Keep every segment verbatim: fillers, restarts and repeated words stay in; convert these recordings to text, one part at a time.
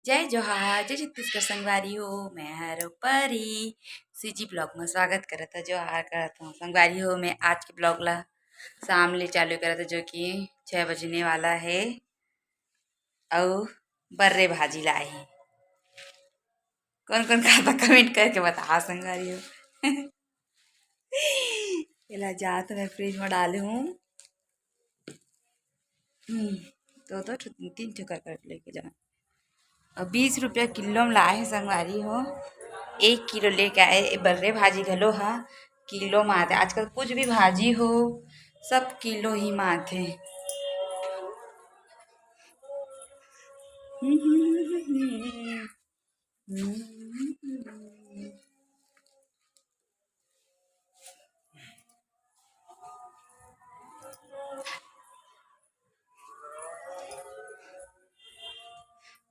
जय जोहार, जय छत्तीसगढ़ संगवारी हो, मैं हर परी सीजी ब्लॉग में स्वागत करत हूँ। जोहार करत हूँ संगवारी हो। मैं आज के ब्लॉग ला शाम ले चालू करत हूँ, जो कि छः बजने वाला है। अउ बर्रे भाजी लाए हे। कौन कौन खाता कमेंट करके बता संगवारी हो। एला जात मैं फ्रिज में डाले हूँ। हम्म, दो दो ठो, तीन ठो कर कर लेके जाना। अब बीस रुपया किलो में लाए हे संगवारी हो। एक किलो लेके आए। ए बर्रे भाजी घलो हा किलो में आथे। आजकल कुछ भी भाजी हो, सब किलो ही में आथे।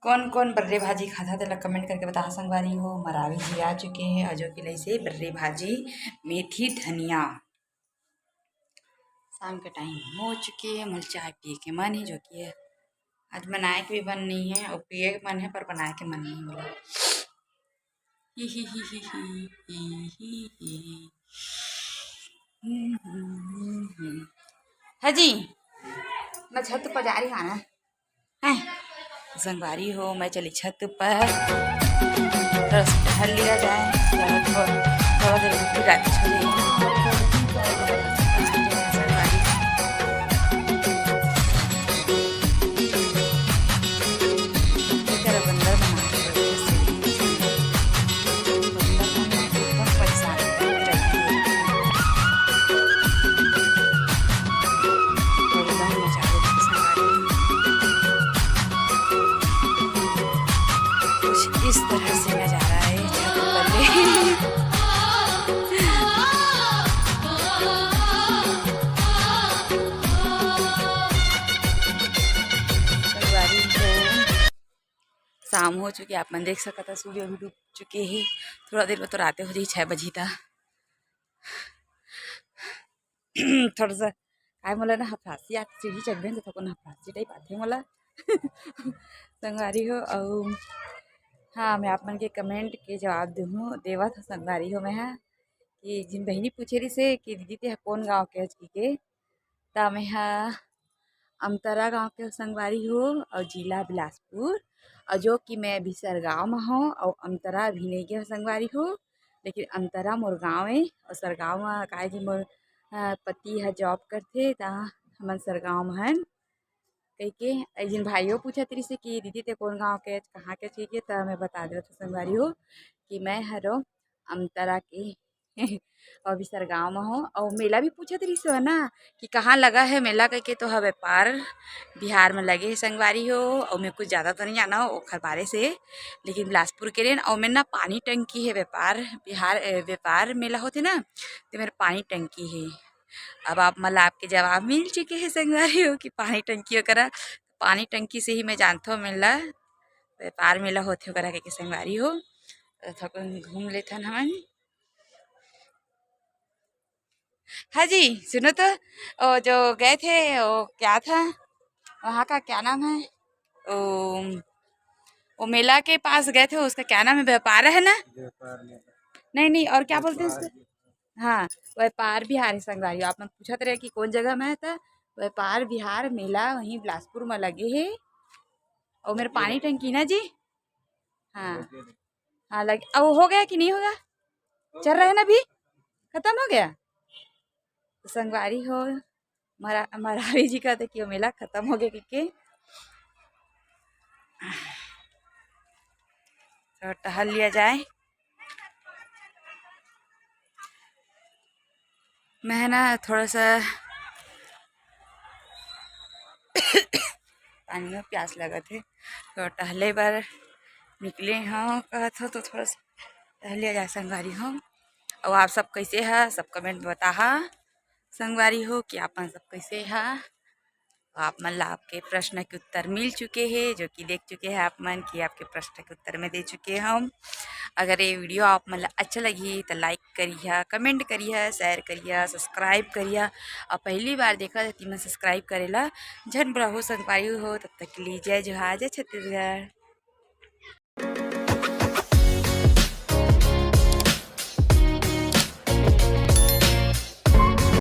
कौन कौन बर्रे भाजी खाता, तेला कमेंट करके बता संगवारी हो। मरावी जी आ चुके हैं, अजो के लइसे बर्रे भाजी, मेथी, धनिया। शाम के टाइम हो चुके है, मोला चाय पिए के मन है, जो कि है आज बनाए के भी मन नहीं है और पिए के मन है, पर बनाए के मन नहीं मोला। ही ही ही ही ही, ही ही ही। हम्म, हम्म, हम्म, हम्म। हाँ जी, मैं छत पर जा रही हूँ ना। हैं, संगवारी हो, मैं चली छत पर, थोड़ा सा टहल लिया जाए, थोड़ा, थोड़ा, थोड़ा देर रुक के गाड़ी चले। संगवारी, ये तेरा बंदर बना के रखे से। बंदर बना के एकदम परेशान करके रखे है। एकदम मजा आ गया संगवारी। कुछ इस तरह से नजारा है छत पर। संगवारी हो, शाम हो चुके, आप मन देख सकत ह, सूर्य भी डूब चुके हे। थोड़ा देर में तो राते हो जाही, छः बजी त। थोड़ा सा काय मोला ना हफरासी आथे, सीढ़ी चढ़बे न तो थोड़ा हफरासी टाइप आथे मोला। संगवारी हो, अउ हाँ, मैं आप मन के कमेंट के जवाब देहूँ, देवत हूँ संगवारी हो मैं हा, कि जिन बहिनी पूछे रहिसे कि दीदी ते ह कौन गाँव के हच कहिके, त मैं हा अमतरा गाँव के संगवारी हो, अउ जिला बिलासपुर, अउ जो कि मैं अभी सरगांव म हूँ, अउ अमतरा अभी नहीं गए संगवारी हो, लेकिन अमतरा मोर गाँव है, अउ सरगांव म काहे कि मोर, अ, पति ह जॉब करथे, त हमन सरगांव म हन। कहिके एक झिन भाइयो पूछत रहिसे कि दीदी ते कौन गाँव के, कहाँ के, कहिके, त मैं बता देवत हूँ संगवारी हो कि मैं हरो अमतरा के अउ अभी सरगांव म हो। अउ मेला भी पूछत रहिसे ना कि कहाँ लगा है मेला कहिके, तो ह व्यापार बिहार में लगे है संगवारी हो। अउ मैं कुछ ज़्यादा तो नहीं जाना हो ओखर बारे से, लेकिन बिलासपुर के रेन अउ मैं ना पानी टंकी है व्यापार बिहार, ए, व्यापार मेला होथे ना, तो मेरा पानी टंकी है। अब आप मन ला आपके जवाब मिल चुके हैं संगवारी हो कि पानी टंकी वगैरह, पानी टंकी से ही मैं जानथो मेला, व्यापार मेला होथे वगैरह के संगवारी हो। तो थोकन घूम लेथन हमन। हाँ जी, सुनो तो, वो जो गए थे, वो क्या था, वहाँ का क्या नाम है, वो, वो मेला के पास गए थे, उसका क्या नाम है, व्यापार है ना? व्यापार मेला। नहीं, नहीं, और क्या बोलते हैं उसको? व्यापार। हाँ, व्यापार बिहार है संगवारी। आप मन पूछत रहे कि कौन जगह में है, तो व्यापार बिहार मेला वहीं बिलासपुर में लगे है। और मेरे पानी टंकी ना जी, हाँ, हाँ लगे। अब हो गया कि नहीं होगा? चल रहा है ना अभी, खत्म हो गया। तो संगवारी हो, मरा-, मरावी जी कहते कि वो मेला खत्म हो गया कहिके। तो टहल लिया जाए। मैं ना थोड़ा सा पानी में प्यास लगत हे, तो टहले बर निकले हव, कहत हव तो थोड़ा सा टहले जा संगवारी हो। अउ आप सब कैसे ह, सब कमेंट में बताहा संगवारी हो कि आप मन सब कैसे ह। तो आप मन ला आपके प्रश्न के उत्तर मिल चुके हे, जो कि देख चुके हैं आप मन कि आपके प्रश्न के उत्तर मैं दे चुके हूँ। अगर ये वीडियो आप मन ला अच्छा लगही तो लाइक करिहा, कमेंट करिहा, शेयर करिहा, सब्सक्राइब करिहा। और पहली बार देखा तो मैं सब्सक्राइब करेला झन भुलाहू संगवारी हो। तब तक के लिए जय जोहार, जय छत्तीसगढ़।